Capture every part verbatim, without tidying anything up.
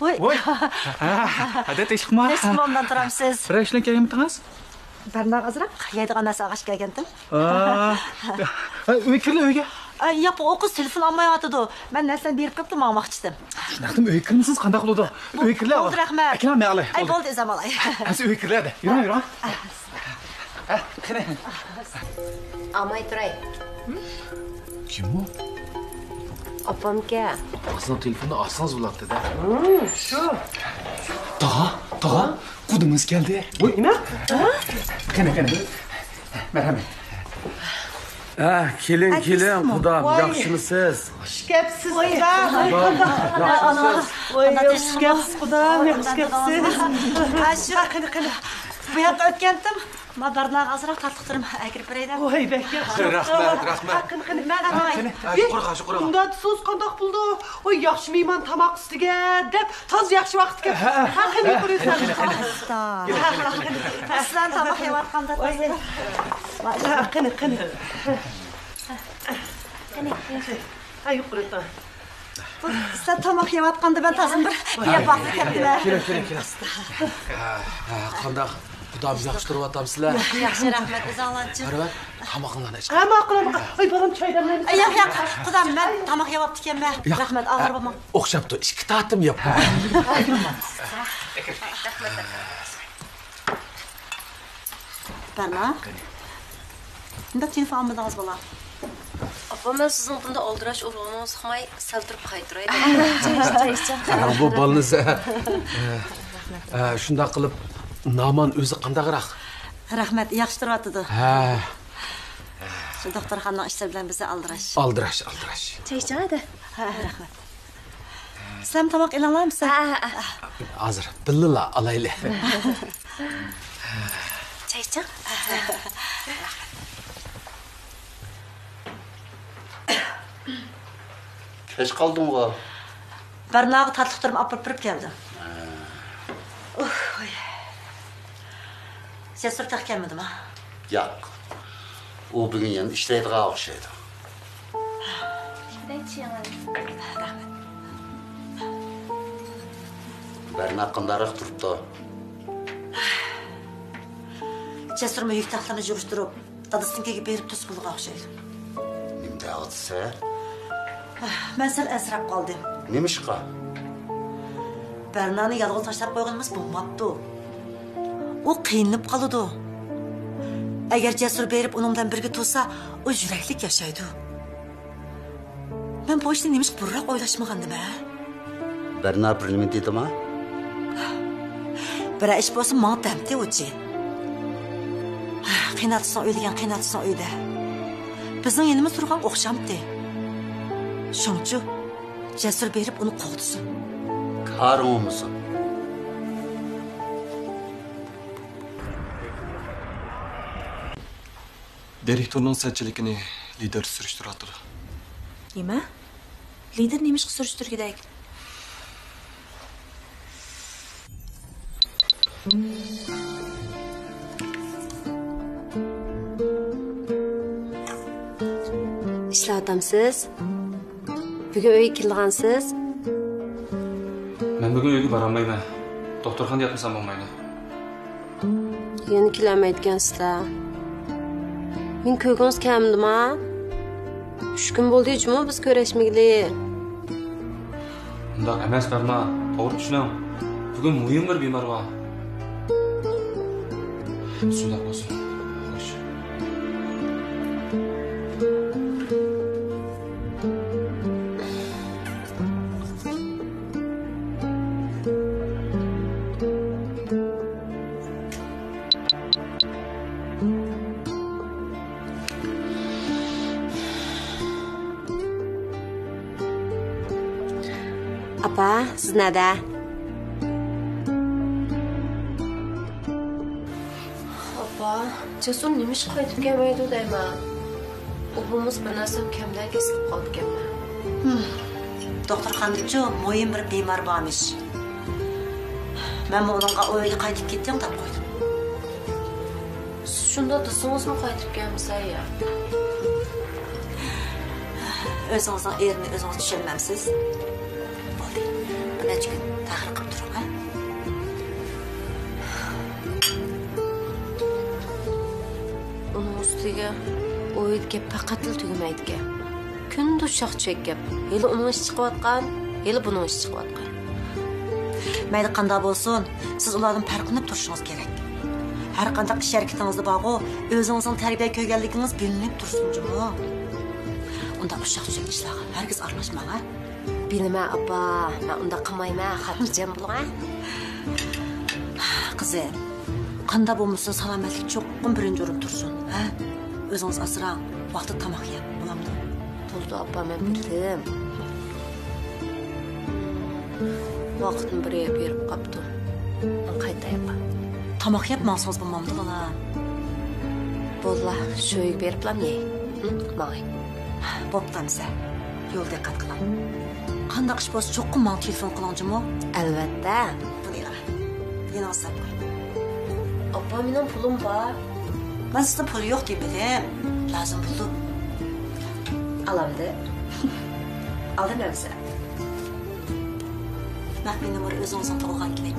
ۋوي. ۋوي. ھە، ھە، تىنچلىقمۇ؟ تىنچلىقمۇ، ئوبدان تۇرامسىز؟ بىرەر ئىش بىلەن كەلگەنمىدىڭىز؟ بەرناغا ئازراق يەيدىغان نەرسە ئالغاچ كەلگەنتىم. ئا. ئۆيگە كىرلە، ئۆيگە. ئا، ياق، ئۇ قىز تېلېفون ئالمايۋاتىدۇ. مەن نەرسىلەرنى بېرىپ قېلىپلا ماڭماقچىدىم. شۇنداقتىمۇ، ئۆيگە كىرمىسىڭىز قانداق بولىدۇ؟ بۇ-، ئۆيگە كىرلە. بولدى، رەھمەت. ئەكېلەڭ، مەن ئالاي. ئەي، بولدى. بولدى، ئۆزۈم ئالاي. ھەسسە ئۆيگە كىرلە ھەدە. يۈرۈڭ، يۈرۈڭ. ھە، قېنى. ئالماي تۇراي. كىم ئۇ؟ ئاپامكەن. ئاپىڭىزنىڭ تېلېفونىنى ئاچسىڭىز بولاتتى-دە. ھىم، شۇ. تاغا، تاغا، قۇدىڭىز كەلدى. ۋوي، نېمە؟ قېنى، قېنى. مەرھەمەت. ھە، كېلىڭ، كېلىڭ، قۇدام، ۋاي. ياخشىمۇسىز؟ خۇش كەپسىز، قۇدام. قۇدام، ياخشىمۇسىز؟ ۋاي، خۇش كەپسىز، قۇدام، ياخشى كەپسىز. ھە، شۇ، قېنى، قېنى. بۇ ياققا ئۆتكەنتىم. ما بەرناغا ئازراق تاتلىق تۇرۇم ئەكىرىپ بېرەيدە. ۋاي، بەك ياخشى. رەھمەت، رەھمەت. قېنى، قېنى، مەن، قېنى، قېنى. ھە، يۇقىرىغا، يۇقىرىغا. ئۇنداق دېسىڭىز قانداق بولىدۇ؟ ۋاي، ياخشى مېھمان تاماق ئۈستىگە دەپ، تازا ياخشى ۋاقىت كەپتۇ. ھە، ھە. ھە، قېنى، يۇقىرى سەن. قېنى، قېنى. ھە، قېنى، قېنى. سىلەرنى تاماق يەۋاتقاندا تازا. ھە، قېنى، قېنى. قېنى، قېنى. ھە، يۇقىرى. سىلەر تاماق يەۋاتقاندا مەن تازا بىر يەپ باققىلى كەپتىمەن. كېلىڭ، كېلىڭ، كېلىڭ. ھە، ھە، قانداق؟ قۇدام ياخشى تۇرۇۋاتامسىلەر؟ ياخشى، رەھمەت، ئۆزۈڭلارچۇ؟ بەرۋەر، تامىقىڭلارنى ئىچ. ھە، ماقۇل، ماقۇل. ئاي، بالام، چاي دەملەيمىز. ياق، ياق، قۇدام، مەن تاماق يەۋاپتىكەنمەن. ياق. رەھمەت، ئاۋارە بولماڭ. ئوخشاپتۇ، ئىككى تارتىم ياپ. رەھمەت. بەرنا. نېمانداق تېلېفون ئالمىدىڭىز، بالا؟ ئاپا، مەن سىزنىڭ بۇنداق ئالدىراش ئۇرغىنىڭىزنى ئۇقماي، سەل تۇرۇپ قايتۇراي. قاراڭ، بۇ بالىنى سە-، ئە، شۇنداق قىلىپ، نامان ئۆزى قانداقراق؟ رەھمەت، ياخشى تۇرۇۋاتىدۇ. ھە. شۇ دوختۇرخانىنىڭ ئىشلىرى بىلەن بىزدە ئالدىراش. ئالدىراش، ئالدىراش. چاي ئىچىڭ ھەدە. ھە، رەھمەت. سىلەرمۇ تاماق ئېلىڭلار، مىسا؟ ھە، ھە، ھە. ھازىر بىللىلا ئالايلى. چاي ئىچىڭ. كەچ قالدىڭغۇ؟ بەرناغا تاتلىق تۇرۇم ئاپىرىپ بېرىپ كەلدىم. ھە. ئۇھ، ۋاي. جەسۇر تېخى كەلمىدىما؟ ياق. ئۇ بۈگۈن يەنە ئىشلەيدىغان ئوخشايدۇ. رەھمەت. بەرنا قانداقراق تۇرۇپتۇ؟ جەسۇرمۇ يۈك تاقلىرىنى يىغىشتۇرۇپ، دادىسىنىڭكىگە بېرىپ توسۇپ بولغان ئوخشايدۇ. نېمە دەۋاتىسەن؟ مەن سەل ئەنسىرەپ قالدىم. نېمىشقا؟ بەرنانى يالغۇز تاشلاپ قويغىنىمىز بولماپتۇ. ئۇ قىينىلىپ قالىدۇ. ئەگەر جەسۇر بېرىپ ئۇنىڭ بىلەن بىرگە تۇرسا، ئۇ يۈرەكلىك ياشايدۇ. مەن بۇ ئىشنى نېمىشقا بۇرۇنراق ئويلاشمىغانىدىم، ھە؟ بەرنا بىر نېمە دېدىما؟ بىرەر ئىش بولسا ماڭا دەمتى ئۇچى. قېيىنئاتىسىنىڭ ئۆيى دېگەن قېيىنئاتىسىنىڭ ئۆيىدە. بىزنىڭ يېنىمىز تۇرغانغا ئوخشامتى. شۇڭچۇ، جەسۇر بېرىپ ئۇنى قوغدىسۇن. كارىڭ بولمىسۇن. دىرېكتورنىڭ سەتچىلىكىنى لىدىر سۈرۈشتۈرۈۋاتىدۇ. نېمە؟ لىدىر نېمىشقا سۈرۈشتۈرگۈدەك؟ ئىشلەۋاتامسىز؟ بۈگۈن ئۆيگە كېلىدىغانسىز؟ مەن بۈگۈن ئۆيگە بارالمايمەن. دوختۇرخانىدا ياتمىسام بولمايدۇ. يەنە كېلەلمەيدىكەنسىلەر. مېنى كۆرگۈڭىز كەلمىدىما؟ ئۈچ كۈن بولدى جۇمۇ بىز كۆرۈشمىگىلى. ئۇنداق ئەمەس، بەرنا. توغرا چۈشىنىڭ. بۈگۈن مۇھىم بىر بىمار بار. شۇنداق بولسۇن. خوش. ئاپا، سىز نەدە؟ ئاپا، جەسۇر نېمىشقا قايتىپ كەلمەيدۇ دەيمەن. ئۇ بولمىسا بىر نەرسەم كەمدەك ھېس قىلىپ قالىدىكەنمەن. دوختۇرخانىدىچۇ مۇھىم بىر بىمار بارمىش. مەنمۇ ئۇنىڭغا ئۇ ئۆيگە قايتىپ كېتىڭ دەپ قويدۇم. سىز شۇنداق دېسىڭىزمۇ قايتىپ كەلمىسە يا. ئۆزىڭىزنىڭ ئېرىنى ئۆزىڭىز چۈشەنمەمسىز؟ بولدى. نەچچە كۈن تەخىر قىلىپ تۇرۇڭ، ھە؟ ئۇنىڭ ئۈستىگە ئۇ ئۆيدە گەپ پەقەتلا تۈگىمەيدىكەن. كۈندە ئۇششاق چۈشەك گەپ. ھېلى ئۇنىڭ ئىشى چىقىۋاتقان، ھېلى بۇنىڭ ئىشى چىقىۋاتقان. مەيلى قانداق بولسۇن، سىز ئۇلاردىن پەرقلىنىپ تۇرۇشىڭىز كېرەك. ھەر قانداق ئىش ھەرىكىتىڭىزدە بارغۇ، ئۆزىڭىزنىڭ تەربىيە كۆرگەنلىكىڭىز بىلىنىپ تۇرسۇن جۇمۇ. ئۇنداق ئۇششاق چۈشەك ئىشلارغا ھەرگىز ئارىلاشماڭ، ھە؟ بىلىمەن، ئاپا، مەن ئۇنداق قىلمايمەن، خاتىرجەم بولۇڭ، ھە؟ قىزىم، قانداق بولمىسۇن، سالامەتلىك چوقۇم بىرىنچى ئورۇندا تۇرسۇن، ھە؟ ئۆزىڭىز ئاسراڭ، ۋاقتىدا تاماق يەڭ، بولامدۇ؟ بولدى، ئاپا، مەن بىلدىم. ۋاقىتمۇ بىر يەپ يۈرۈپ قاپتۇ. مەن قايتاي، ئاپا. تاماق يەپ ماڭسىڭىز بولمامدۇ، بالام؟ بوللا، شۇ ئۆيگە بېرىپلام يەي. ھە، ماڭاي. بوپتۇ ئەمىسە. يولدا دىققەت قىلىڭ. قانداق ئىش بولسا چوقۇم ماڭا تېلېفون قىلىڭ جۇمۇ. ئەلۋەتتە. بۇنى ئېلىڭ. يېنىڭىزدا ساقلاڭ. ئاپا، مېنىڭ پۇلۇم بار. مەن سىزنىڭ پۇلى يوق دېمىدىم. لازىم بولىدۇ. ئالامدۇ؟ ئالدىم ئەمىسە. نەق نومۇر ئۆزىڭىزنىڭ تۇغۇلغان كۈنى.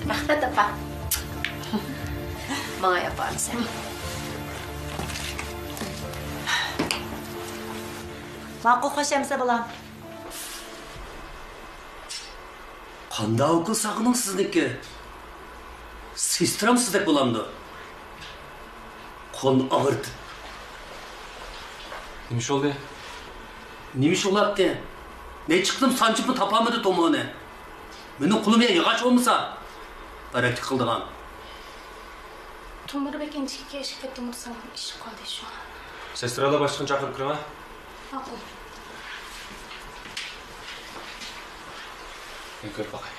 رەھمەت، ئاپا. ماڭاي، ئاپا، ئەمىسە. ماقۇل، خوش ئەمىسە، بالام. قانداق ئۇكىل ساقىنىڭ سىزنىڭكى؟ سېسترام سىزدەك بولامدۇ؟ قولنى ئاغرىتىپ. نېمە ئىش بولدى؟ نېمە ئىش بولاپتۇ؟ نەچچە قېتىم سانجىپمۇ تاپالمىدى تومۇرنى. مېنىڭ قولۇم يا ياغاچ بولمىسا، بەرەكلىك قىلىدىغان. تومۇر بەك ئىنچىكە كەشكە تومۇر سالغان ئىششىپ قالدى شۇڭا. سېسترالار باشلىقىنى چاقىرىپ كىرىڭ ھە. ماقۇل. مەن كۆرۈپ باقاي.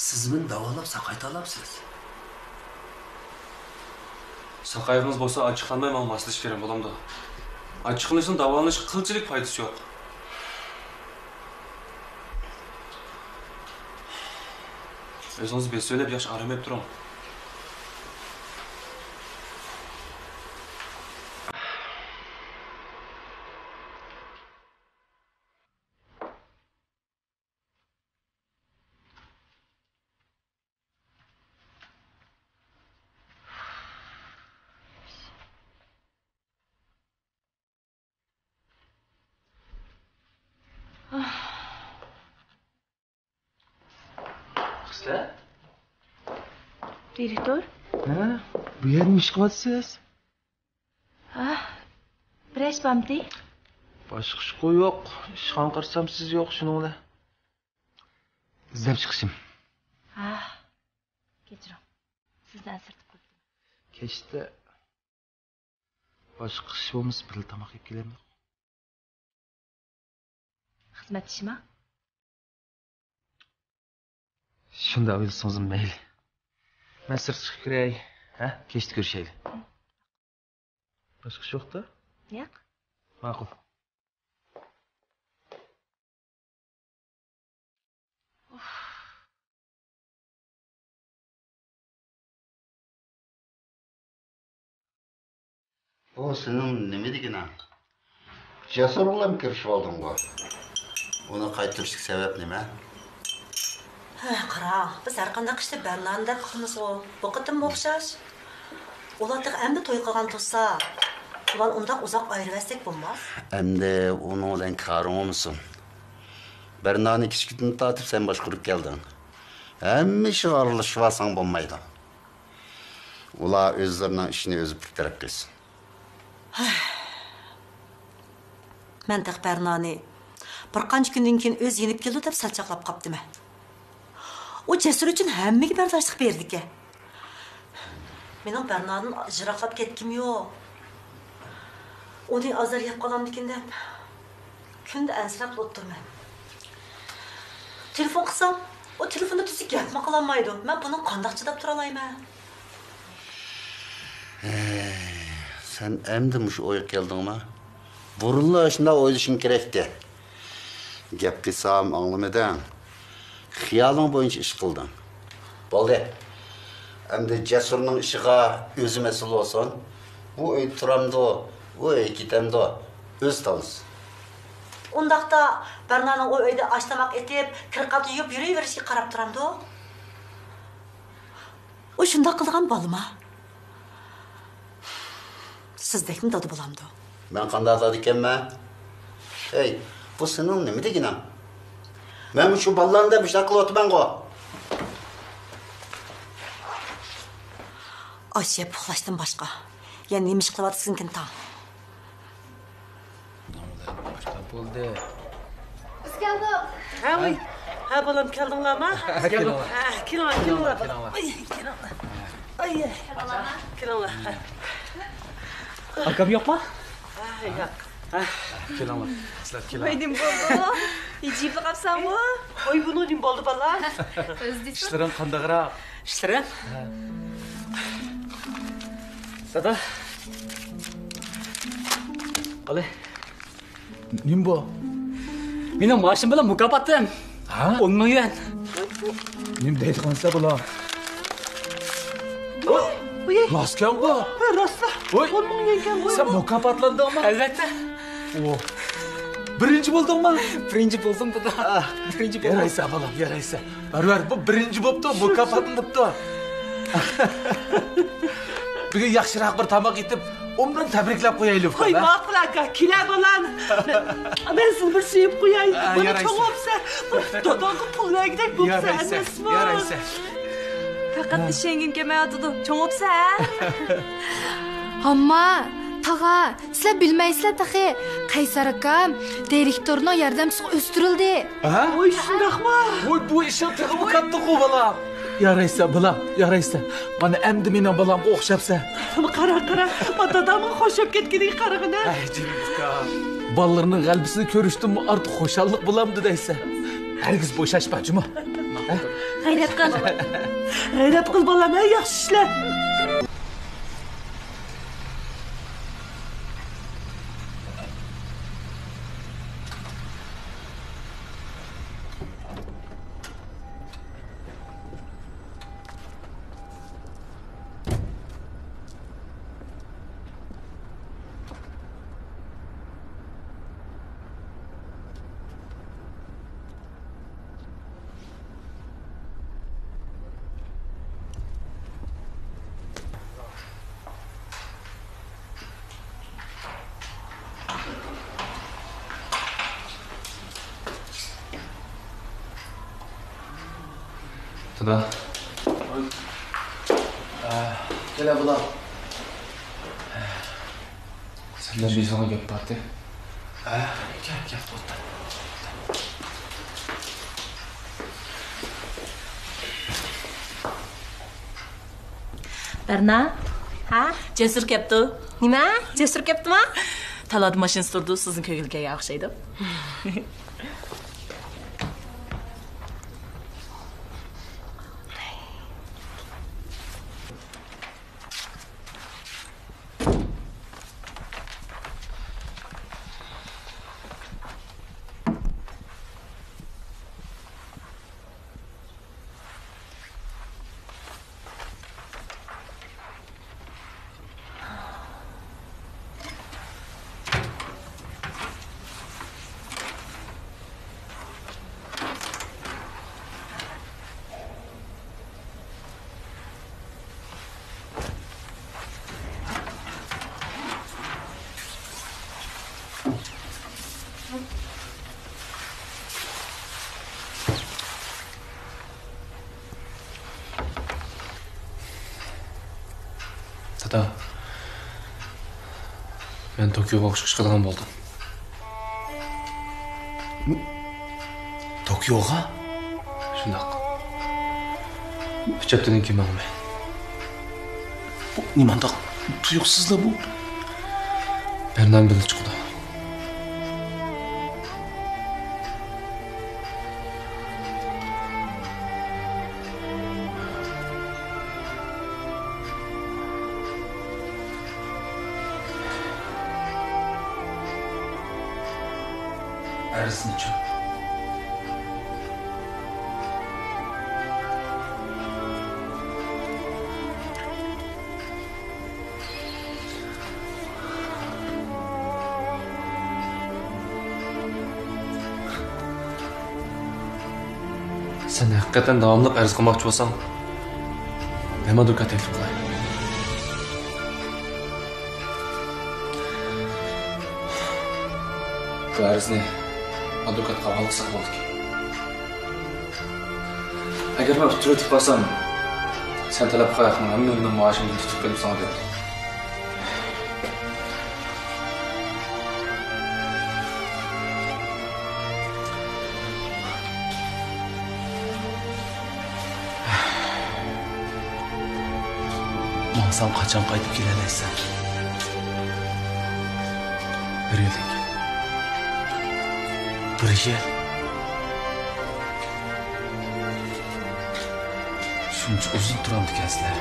سىز مېنى داۋالاپ ساقايتالامسىز؟ ساقايغىڭىز بولسا ئاچچىقلانماي ماڭا ماسلىشىپ بېرىڭ، بولامدۇ؟ ئاچچىقلىنىشنىڭ داۋالىنىشقا قىلچىلىك پايدىسى يوق. ئۆزىڭىزنى بېسىۋېلىپ ياخشى ئارام ئېلىپ تۇرۇڭ. قىزلار. دىرېكتور. ھە؟ بۇ يەردە نېمە ئىش قىلىۋاتىسىز؟ ھە؟ بىر ئىش بارمىدى؟ باشقا ئىشقۇ يوق. ئىشخانىغا قارىسام سىز يوق، شۇنىڭ بىلەن. ئىزدەپ چىقىشىم. ھە. كەچۈرۈڭ. سىزنى ئەنسىرىتىپ قويۇپتىمەن. كەچتە باشقا ئىش بولمىسا بىرلا تاماق يەپ كېلەمدۇق؟ خىزمەت ئىشىما؟ شۇنداق ئويلىسىڭىزمۇ مەيلى. مەن سىرتقا چىقىپ كىرەي. ھە؟ كەچتە كۆرۈشەيلى. باشقا ئىش يوق-تا؟ ياق. ماقۇل. بۇ سېنىڭ نېمە دېگىنىڭ؟ جەسۇر بىلەن كۆرۈشۈۋالدىڭغۇ؟ ئۇنى قايتۇرۇشتىكى سەۋەب نېمە؟ ھە، قاراڭ، بىز ھەرقانداق ئىشتا بەرنانى دەپ قىلىمىزغۇ. بۇ قېتىممۇ ئوخشاش. ئۇلار تېخى ئەمدى توي قىلغان تۇرسا، ئۇلارنى ئۇنداق ئۇزاق ئايرىۋەتسەك بولماس. ئەمدى ئۇنىڭ بىلەن كارىڭ بولمىسۇن. بەرنانى كىچىكىدىن تارتىپ سەن باشقۇرۇپ كەلدىڭ. ھەممە ئىشىغا ئارىلىشىۋالساڭ بولمايدۇ. ئۇلار ئۆزلىرىنىڭ ئىشىنى ئۆزى بىر تەرەپ قىلسۇن. مەن تېخى بەرنانى بىر قانچە كۈندىن كېيىن ئۆزى يېنىپ كېلىدۇ دەپ سەل چاقلاپ قاپتىمەن. ئۇ جەسۇر ئۈچۈن ھەممىگە بەرداشلىق بېرىدىكەن. مېنىڭ بەرنادىن يىراقلاپ كەتكۈم يوق. ئۇنى ئازار يەپ قالامدىكىن دەپ كۈندە ئەنسىرەپلا ئولتۇرىمەن. تېلېفون قىلسام، ئۇ تېلېفوندا تۈزۈك گەپمۇ قىلالمايدۇ. مەن بۇنىڭغا قانداق چىداپ تۇرالايمەن؟ ھەي، سەن ئەمدى مۇشۇ ئويغا كەلدىڭما؟ بۇرۇنلا ئاشۇنداق ئويلىشىڭ كېرەكتى. گەپ قىلسام ئاڭلىمىدىڭ. خىيالىڭ بويىچە ئىش قىلدىڭ. بولدى. ئەمدى جەسۇرنىڭ ئىشىغا ئۆزى مەسئۇل بولسۇن. بۇ ئۆيدە تۇرامدۇ، ئۇ ئۆيگە كېتەمدۇ، ئۆزى تاللىسۇن. ئۇنداقتا بەرنانىڭ ئۇ ئۆيدە ئاش-تاماق ئېتىپ، كىر-قالتا يۇيۇپ يۈرۈۋېرىشىگە قاراپ تۇرامدۇ؟ ئۇ شۇنداق قىلىدىغان بالىما؟ سىزدەكمۇ دادا بولامدۇ؟ مەن قانداق دادا ئىكەنمەن؟ ھەي، بۇ سېنىڭ نېمە دېگىنىڭ؟ مەنمۇ شۇ بالىلارنى دەپ مۇشۇنداق قىلىۋاتىمەنغۇ. ئاش يەپ ئۇخلاشتىن باشقا يەنە نېمە ئىش قىلىۋاتىسىزكىن تاڭ؟ بولدى. بىز كەلدۇق. ھە، ۋاي. ھە، بالام، كەلدىڭلارمۇ؟ كەلدۇق. ھە، كېلىڭلار، كېلىڭلار، كېلىڭلار، بالام. كېلىڭلار. ئاي، كېلىڭلار. ئاي، ئاي. كېلىڭلار. ئاكام يوقما؟ ھە، يوق. ھە، كېلىڭلار. سىلەر كېلىڭلار. ۋاي، نېمە بولدى؟ ھىجىيىپلا قاپسەنغۇ؟ ۋاي، بۇنىڭ نېمە بولدى، بالام؟ ئۆزى دېسۇن. ئىشلىرىڭ قانداقراق؟ ئىشلىرىم؟ ھە. دادا. قالاي. نېمە بۇ؟ مېنىڭ مائاشىم بىلەن مۇكاپاتىم. ھە؟ ئون مىڭ يۈەن. نېمە دەيدىغانسىلەر بۇلار؟ ۋوي! راستكەنغۇ؟ ھە، راستلا. ۋوي! ئون مىڭ يۈەنكەنغۇ؟ سەن مۇكاپاتلاندىڭمۇ؟ ئەلۋەتتە. ئو. بىرىنچى بولدۇڭمۇ؟ بىرىنچى بولدۇم، دادا. ئا. بىرىنچى بولدۇم. يارايسەن، بالام، يارايسەن. بارىبىر، بۇ بىرىنچى بوپتۇ، مۇكاپاتلىنىپتۇ. بۈگۈن ياخشىراق بىر تاماق ئېتىپ، ئوبدان تەبرىكلەپ قويايلى، ئۇكا. ھاي، ماقۇل ئاكا، كېلە بالام. مەن سېنى بىر سۆيۈپ قوياي. ھە، مانا يارايسەن. چوڭ بوپسەن. داداڭغا پۇل بەرگۈدەك بوپسەن، يارايسەن، ئەمەسمۇ؟ يارايسەن. پەقەت ئىشەنگۈم كەلمەيۋاتىدۇ. چوڭ بوپسەن، ھە؟ ئامما، تاغا، سىلەر بىلمەيسىلەر تېخى. قەيسەر ئاكام دىرېكتورنىڭ ياردەمچىسىگە ئۆستۈرۈلدى. ھە؟ ۋوي، شۇنداقمۇ؟ ۋوي، بۇ ئىشىڭ تېخىمۇ كاتتىغۇ، بالام. يارايسەن، بالام، يارايسەن. مانا ئەمدى مېنىڭ بالامغا ئوخشاپسەن. قارا، قارا، ما دادامغا خوش بوپ كەتكىنىگە قارىغىنا. ئەي، جېنىم ئۇكام. بالىلىرىنىڭ غەلىبىسىنى كۆرۈشتىنمۇ ئارتۇق خۇشاللىق بولامدۇ دەيسەن؟ ھەرگىز بوشاشما، جۇمۇ. ھە؟ غەيرەت قىل. غەيرەت قىل، بالام، ھە، ياخشى ئىشلە. دادا. ئە، كېلە، بالام. سەندە بىزنىڭ گەپ بارتى. ئە، كەل، كەل، ئولتۇر. بەرنا. ھە؟ جەسۇر كەپتۇ. نېمە؟ جەسۇر كەپتۇما؟ تالادا ماشىنىسى تۇرىدۇ، سىزنىڭ كۆڭۈلگە كەلگەن ئوخشايدۇ. دادا، مەن توكيوغا ئوقۇشقا چىقىدىغان بولدۇم. توكيوغا؟ شۇنداق. ئۈچ ھەپتىدىن كېيىن ماڭىمەن. بۇ نېمانداق تۇيۇقسىزلا بۇ؟ بەرنام بىللە چىقىدۇ. ئەرزىنچۇ. سەن ھەقىقەتەن داۋاملىق ئەرز قىلماقچى بولساڭ، مەن ئادۋوكات تەكلىپ قىلاي. بۇ ئەرزنى ئادۋوكاتقا ھاۋالە قىلساق بولىدىكەن. ئەگەر مەن ئۇتتۇرۇۋېتىپ قالسام، سەن تەلەپ قىلغان ھەقنىڭ ھەممىنى مېنىڭ مائاشىمدىن تۇتۇپ قېلىپ ساڭا بېرىدۇ. ماڭسام قاچان قايتىپ كېلەلەيسەن؟ بىر يىلدىن كېيىن. بىر يىل؟ شۇنچە ئۇزۇن تۇرامدىكەنسىلەر؟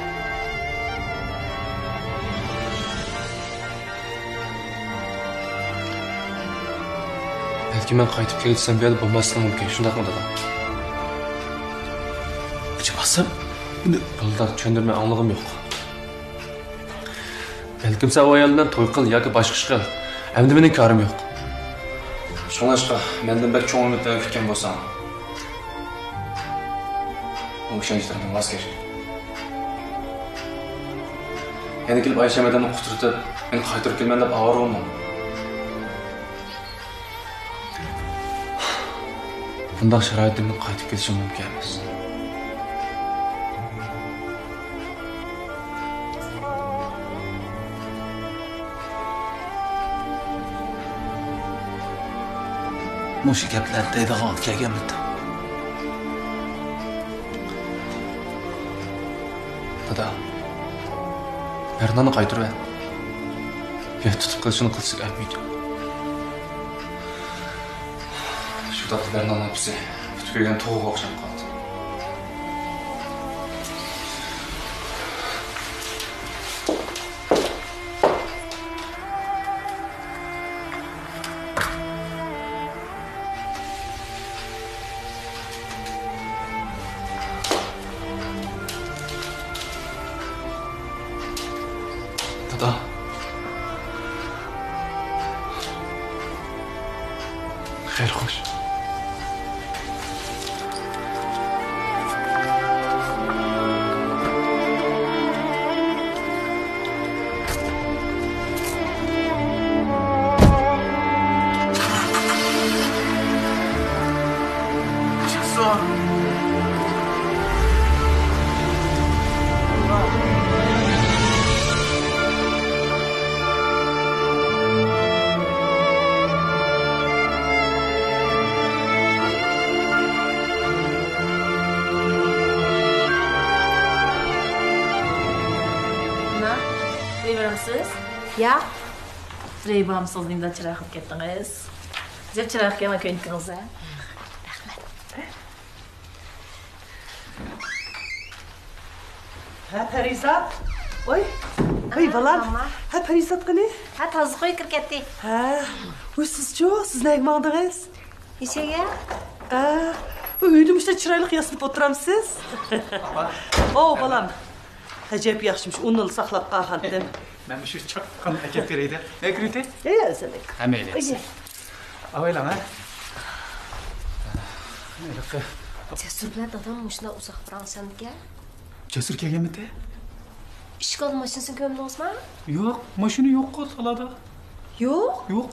بەلكى مەن قايتىپ كەلگۈچە سەن بۇ يەردە بولماسلىقىڭ مۇمكىن، شۇنداقمۇ دادا؟ ئەجەب ئاسان. بۇنى بالىلار چۈشەندۈرمەي ئاڭلىغۇم يوق. بەلكىم سەن ئۇ ئايال بىلەن توي قىل ياكى باشقا ئىش قىل. ئەمدى مېنىڭ كارىم يوق. شۇڭلاشقا مەندىن بەك چوڭ ئۈمىدلەرنى كۈتكەن بولساڭ، بۇ ئىشەنچلىرىڭدىن ۋاز كەچ. يەنە كېلىپ ئايشەم ئادەمنى قۇترىتىپ، مېنى قايتۇرۇپ كېلىمەن دەپ ئاۋارە بولما. بۇنداق شارائىتتا مېنىڭ قايتىپ كېلىشىم مۇمكىن ئەمەس. مۇشۇ گەپلەرنى دەيدىغان كەلگەنمىدىم؟ دادا، بەرنانى قايتۇرۇۋەت. يا تۇتۇپ قېلىشىنى قىلسا ئەلمىدى. شۇ تاپتا بەرنانىڭ ئاپىسى پۈتۈپ كەلگەن توغىغا ئوخشاپ قالدى. دادا. خەير خوش. مانا، ئۆيگە بارمسىز؟ ياق. رەيبام، سىز نېمىنداق چىراي قىلىپ كەتتىڭىز؟ ئەجەب چىراي قىلغان كۆينىكىڭىز ھە؟ رەھمەت. ھە، پەرىزات. ۋاي. ۋاي، ئانا، بالام. ماما. ھە، پەرىزات قېنى؟ ھە، تازىلىق ئۆيگە كىرىپ كەتتى. ھە. ۋاي، سىزچۇ؟ سىز نەگە ماڭدىڭىز؟ ئىشىككە. ھە. بۇ ئۆينى مۇشۇنداق چىرايلىق ياسىنىپ ئولتۇرامسىز؟ ئاپا. ئو، بالام. ئەجەب ياخشىمىش، ئۇنىلا ساقلاپ قالغانتىم. مەن مۇشۇ چاققاننى ئەكەپ بېرەي دە. نەگە كىرىۋېتەي؟ ئەي، ئەزەلەك. ھە، مەيلى. ئەي. ئاۋايلاڭ، ھە؟ ھېلىقى. جەسۇر بىلەن دادام مۇشۇنداق ئۇزاق پاراڭلىشامدىكەن؟ جەسۇر كەلگەنمىتى؟ ئىشىك ئالدى ماشىنىسىنى كۆرمىدىڭىزما؟ يوق، ماشىنا يوققۇ تالادا. يوق؟ يوق.